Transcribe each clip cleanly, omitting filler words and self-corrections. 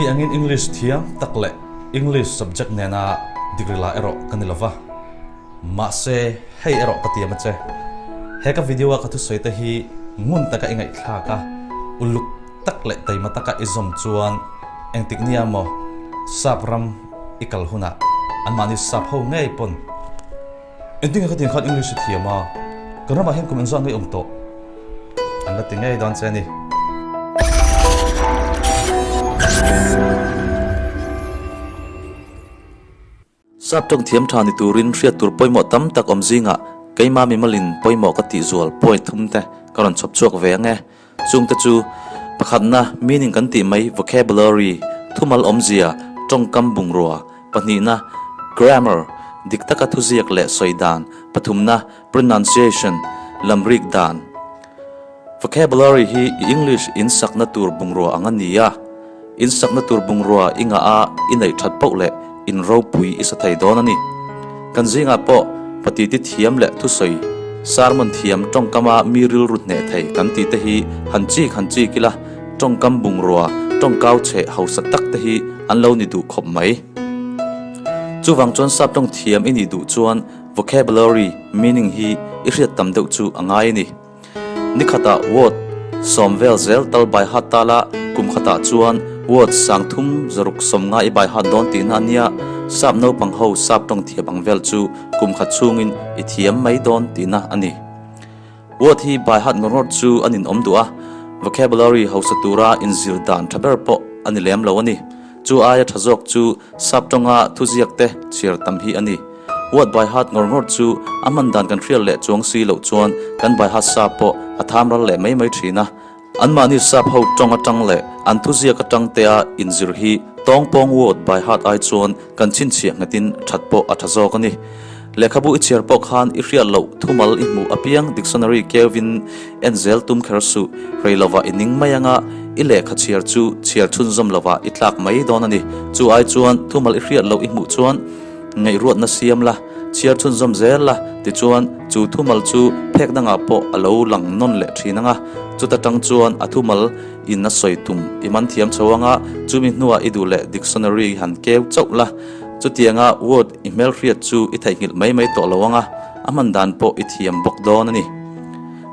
Mi angin English thiam tak leh English subject nena degree la erawh ka ni lova. Mahse, hei erawh ka tiam a che. He ka video a ka thusawi te hi ngun taka i ngaihthlak a, uluk tak leh taima taka i zawm chuan engtik nia maw sap ram i kal hunah anmahni sap ho ngei pawn engtin nge ka tin khan English i thiam a, kan ramah hian kum engzah ngei awm tawh an la ti ngei dawn che a ni. Sap tawng thiam tha ni turin hriat tur pawimawh tam tak awm zingah keima mimalin pawimawh ka tih zual point thum te ka rawn chhawp chhuak ve ang e. Chungte chu, pakhatna, meaning kan tih mai vocabulary, thumal awmzia, tawngkam bungrua, pahnihna, grammar, dik taka thuziak leh sawi dan, pathumna, pronunciation, lamrik dan. Vocabulary hi i English in sakna tur bungrua ang a ni a. In sakna tur bungrua i ngah a i neih that poh leh in ropui i sa thei dawn a ni. Kan zingah pawh patiti thiam leh thusawi, sermon thiam tawngkama mi rilru hneh thei kan tih te hi han chik han chik ila tawngkam bungrua tawngkau chheh hausa tak te hi an lo ni duh khawp mai. Chuvang chuan sap tawng thiam i nih duh chuan vocabulary meaning hi i hriat tam deuh chu a ngai a ni. Ni khatah ward sawm vel zel tal bai hat ta la, kum khatah chuan ward sang thum zaruk sawm nga i bai hat dawn tihna a nia, sap naupang ho sap tawng thiam ang vel chu kum khat chhungin i thiam mai dawn tihna a ni. Ward hi bai hat ngawr ngawr chu a ninawm duh a, vocabulary hausa tura inzir dan tha ber pawh a ni lem lo a ni. Chu aia tha zawk chu sap tawnga thuziak te chhiar tam hi a ni. Word by heart ngawr ngawr chu a hman dan kan hriat leh chuang si loh chuan kan by heart sa pawh a tham ral leh mai mai thin a. Anmahni sap ho tawng atang leh an thuziak atang tea inzir hi tawng pawng word by heart ai chuan kan chhinchhiah nghetin that pawh a tha zawk a ni. Lehkhabu i chhiar pawh khan i hriat loh thumal i hmuh apiang dictionary keuvin en zel tum kher suh, rei lovah i ning mai anga i lehkha chhiar chu chhiar chhunzawm lovah i tlak mai dawn a ni. Chu ai chuan thumal i hriat loh i hmuh chuan ngaihruatna siam la, chhiar chhunzawm zel la, tichuan chu thumal chu phek dangah pawh a lo lang nawn leh thin anga chuta tang chuan a thumal in a sawi tum i man thiam chho anga chumi hnuah i duh leh dictionary han keu chauh la, chutianga word I hmelhriat chu i theihnghilh mai mai tawh lo ang a, a hman dan pawh i thiam bawk dawn a ni.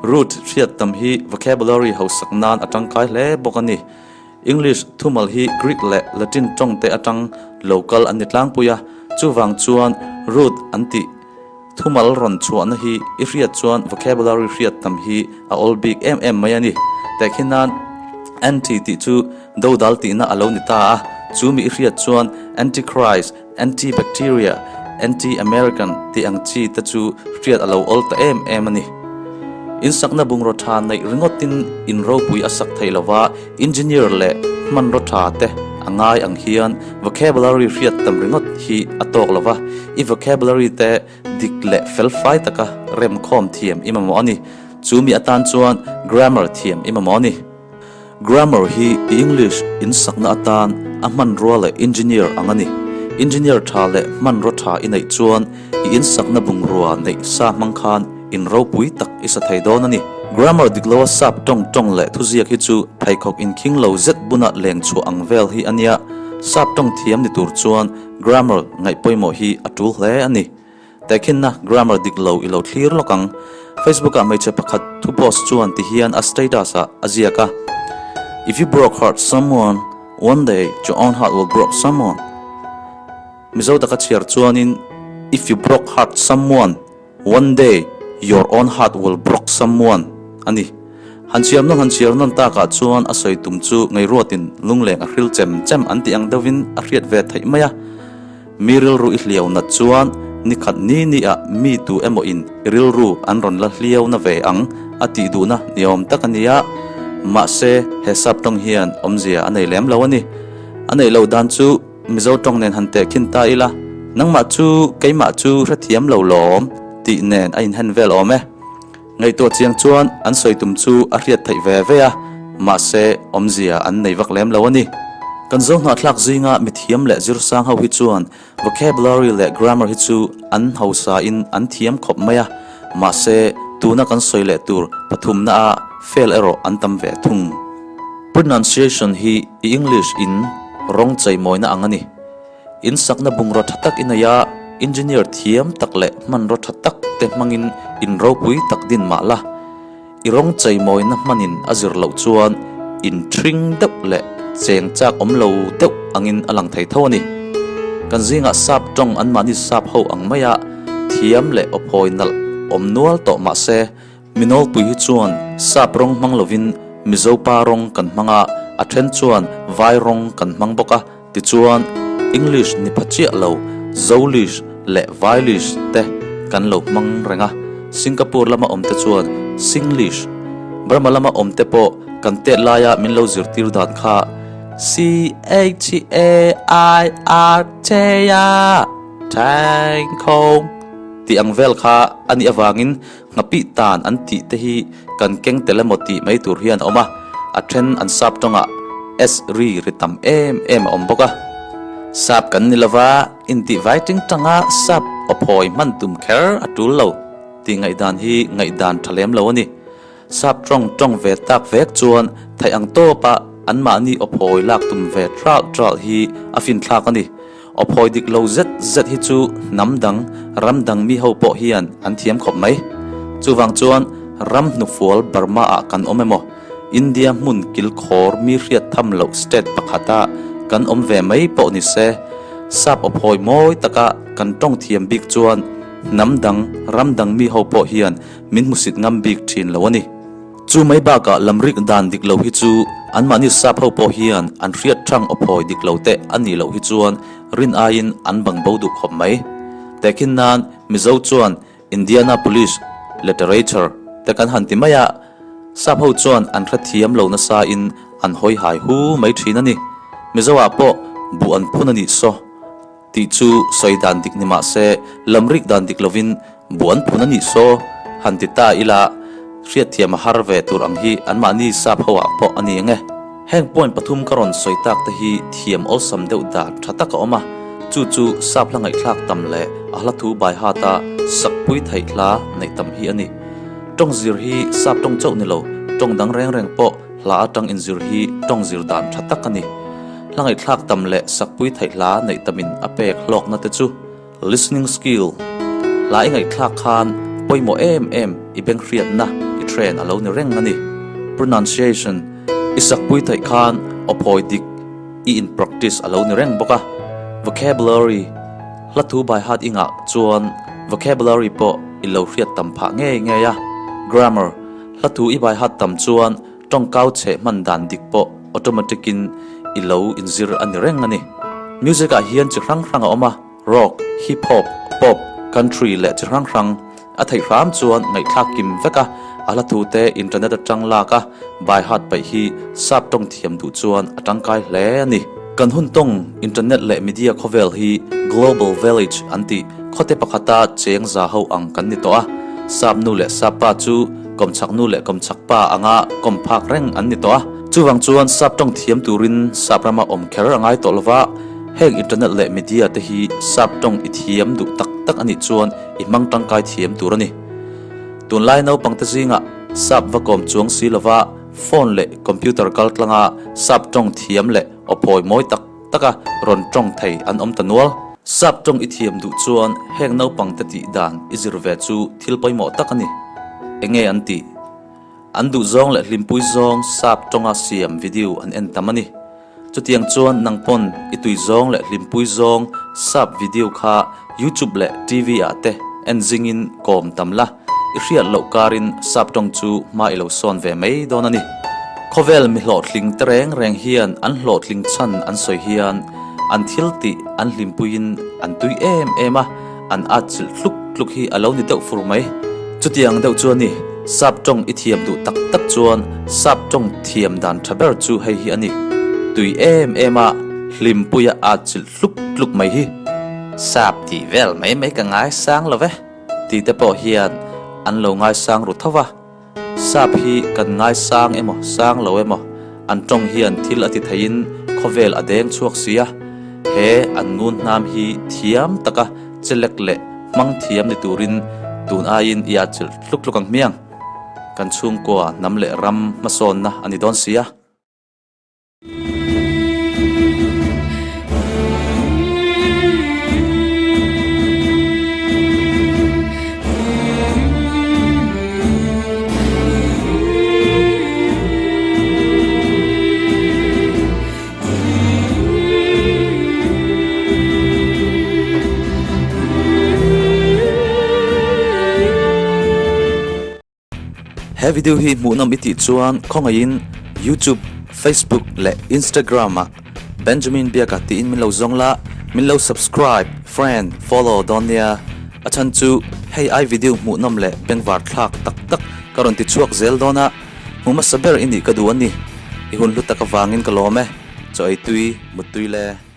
Root hriat tam hi vocabulary hausak nan a tangkai hle bawk a ni. English thumal hi Greek leh Latin tawng te atang lo kal an ni tlangpui a, chuvang chuan root an tih thumal rawn chhuahna hi i hriat chuan vocabulary hriat tam hi a awl bik em em mai a ni. Tehkhin nan anti tih chu dodal tihna a lo ni ta a, chu mi i hriat chuan antichrist Anti-bacteria, anti-American tih ang chi te chu hriat a lo awl ta em em a ni. Insakna bungraw tha neih ringawtin in ropui a sak theih lova, engineer leh hmanraw tha te a ngai ang hian vocabulary hriat tam ringawt hi a tawk lova, i vocabulary te dik leh felfai taka remkhawm thiam i mamawh a ni. Chu mi atan chuan grammar thiam i mamawh a ni. Grammar hi English in sakna atan a hmanrua leh engineer ang a ni. Engineer tha leh hmanraw tha i neih chuan i insakna bungrua neih sa hmang khan in ropui tak i sa thei dawn a ni. Grammar dik loa sap tawng tawng leh thuziak hi chu pheikhawk inkhing lo zet buna leng chhuah ang vel hi a nia. Sap tawng thiam ni tur chuan grammar ngaih pawimawh hi a tul hle a ni. Tehkhinna grammar dik lo i lo thlir lawk ang. Facebook ah hmeichhe pakhat thu post chuan ti hian a status ah a ziak a, If you broke heart someone, one day your own heart will broke someone. Mizo taka chhiar chuanin If you broke heart someone, one day your own heart will broke someone a ni. Han chhiar nawn han chhiar nawn takah chuan a sawi tum chu ngeiruatin lungleng a hril chem chem an tih ang deuhin a hriat ve theih mai a. Mi rilru i hliau nat chuan ni khat ni ni ah mi tu emaw in i rilru an rawn la hliau na ve ang a tih duhna ni awm tak a nia. Mahse he sap tawng hian awmzia a nei lem lo a ni. A neih loh dan chu Mizo tawng nen han teh khin ta ila, nangmah chu keimah chu hrethiam lo lawm tih nen a inhen vel awm e. Ngaihtuah chiang chuan an sawi tum chu a hriat theih ve ve a, mahse awmzia an nei vak lem lo a ni. Kan zo hnahthlak zinga mithiam leh zirsang ho hi chuan vocabulary leh grammar hi chu an hausa in an thiam khawp mai a, mahse tuna kan sawi leh tur pathumna a fail erawh an tam ve thung. Pronunciation hi i English in. Rawng cheimawina ang a ni. In sakna bungraw tha tak i nei a, engineer thiam tak leh hmanraw tha tak te hmangin in ropui tak din mah la, i rawng cheimawina hmanin a zir loh chuan in thring deuh leh cheng chak awm lo deuh angin a lang thei tho a ni. Kan zingah sap tawng anmahni sap ho ang maia thiam leh awphawi nalh awm nual tawh mah se, Mi nawlpui hi chuan sap rawng hmang lovin Mizo pa rawng kan hmang a, a then chuan vai rawng kan hmang bawk a, tichuan English ni pha chiah lo Zolish leh Vailish te kan lo hmang reng a, Singapore lama awm te chuan Singlish, Burma lama awm te pawh kan tet laia min lo zirtir dan kha C-H-A-I-R Cheia Thaengkhawng tih ang vel kha a nih avangin Nghapih tan an tih te hi kan keng tel emaw tih mai tur hian a awm a, a then an sap tawngah S ri ri tam em em a awm bawk a. Sap kan ni lova, intih vai ting tanga sap awphawi hman tum kher a tul lo tih ngaihdan hi ngaihdan tha lem lo a ni. Sap tawng tawng ve tak vek chuan theih ang tawpa anmahni awphawi lak tum ve tralh tralh hi a finthlak a ni. Awphawi dik lo zet zet hi chu hnam dang, ram dang mi ho pawh hian an thiam khawp mai. Chuvang chuan ram hnufual Burma ah kan awm emaw, India hmun kilkhawr mi hriat tham loh state pakhata kan awm ve mai pawh ni se, sap awphawi mawi taka kan tawng thiam bik chuan hnam dang, ram dang mi ho pawh hian min hmusit ngam bik thin lo a ni. Chu mai bakah lamrik dan dik lo hi chu anmahni sap ho pawh hian an hriat thang awphawi dik lo te a nih loh hi chuan rin aiin an bang bo duh khawp mai. Tehkhin nan Mizo chuan Indianapolis Literature te kan han ti mai a, sap ho chuan an hrethiam lo nasa in an hawi hai hu mai thin a ni. Mizo ah pawh buh an phun a nih saw. Tih chu sawi dan dik ni mah se, lamrik dan dik lovin buan phun a nih saw han ti ta ila, hriatthiam a har ve tur ang hi anmahni sap ho ah pawh a ni ang e. Heng point pathum ka rawn sawi tak te hi thiam awlsam deuh dan tha tak a awm a, chu chu sap hla ngaihthlak tam leh a hla thu bai hata sakpui theih hla neih tam hi a ni. Tawng zir hi sap tawng chauh ni lo, tawng dang reng reng pawh hla atang inzir hi tawng zir dan tha tak a ni. Hla ngaihthlak tam leh sakpui theih hla neih tamin a pek hlawkna te chu listening skill, hla i ngaihthlak khan pawimawh em em i beng hriatna i train a lo ni reng a ni. Pronunciation, i sakpui theih khan awphawi dik i in practice a lo ni reng bawk a. Vocabulary, hla thu by heart i ngah chuan vocabulary pawh i lo hriat tam phah ngei ngei a. Grammar, hla thu i by heart tam chuan Tawngkau chheh hman dan dik pawh automatic in i lo inzir a ni reng a ni. Music ah hian chi hrang hrang a awm a, rock, hip hop, pop, country leh chi hrang hrang. A theih hram chuan ngaihthlak kim vek a, a hla thu te internet atang lak a, by heart paih hi sap tawng thiam duh chuan a tangkai hle a ni. Kan hun tawng internet leh media khawvel hi global village an tih khawte pakhata cheng za ho ang kan ni tawh a, sap nu leh sap pa chu Kawmchhak nu leh kawmchhak pa anga kawm phak reng an ni tawh a. Chuvang chuan sap tawng thiam turin sap rama awm kher a ngai tawh lova, heng internet leh media te hi sap tawng i thiam duh tak tak a nih chuan i hmang tangkai thiam tur a ni. Tunlai naupang te zingah sap va kawm chuang si lova phone leh computer kal tlanga sap tawng thiam leh awphawi mawi tak taka rawn tawng thei an awm ta nual. Sap tawng i thiam duh chuan heng naupang te tih dan i zir ve chu thil pawimawh tak a ni. Enge an tih? An duh zawng leh hlimpui zawng sap tawnga siam video an en tam a ni. Chutiang chuan nang pawn i tui zawng leh hlimpui zawng sap video kha YouTube leh TV ah te en zingin kawm tam la. I hriat loh karin sap tawng chu hma i lo sawn ve mai dawn a ni. Khawvel mi hlawhtling te reng reng hian an hlawhtling chhan an sawi hian an thil tih an hlimpuiin an tui em em a, an atchilh tluk tluk hi a lo ni deuh fur mai. Chutiang deuh chu a ni, sap tawng i thiam duh tak tak chuan sap tawng thiam dan tha ber chu hei hi a ni, tui em em a, hlimpuia atchilh tluk tluk mai hi. Sap tih vel mai mai ka ngaisang lo ve. Ti te pawh hian an lo ngaisang ru tho va, sap hi kan ngaisang emaw sang lo emaw an tawng hian thil a ti theiin khawvel a deng chhuak si a, he an ngun hnam hi thiam taka chelek leh hmang thiam ni turin tun aiin i atchilh tluk tluk ang hmiang. Kan chhungkua hnam leh ram hmasawnna a ni dawn si a. He video hi hmuhnawm i tih chuan khawngaihin YouTube, Facebook leh Instagram ah Benjamin Biaka tiin min lo zawng la, min lo subscribe, friend, follow dawn nia. A chhan chu hei ai video hmuhnawm leh bengvar thlak tak tak ka rawn ti chhuak zel dawn a, hmu hmasa ber i nih ka duh a ni. I hun hlu tak avangin ka lawm e. Chaw ei tui, mut tui le.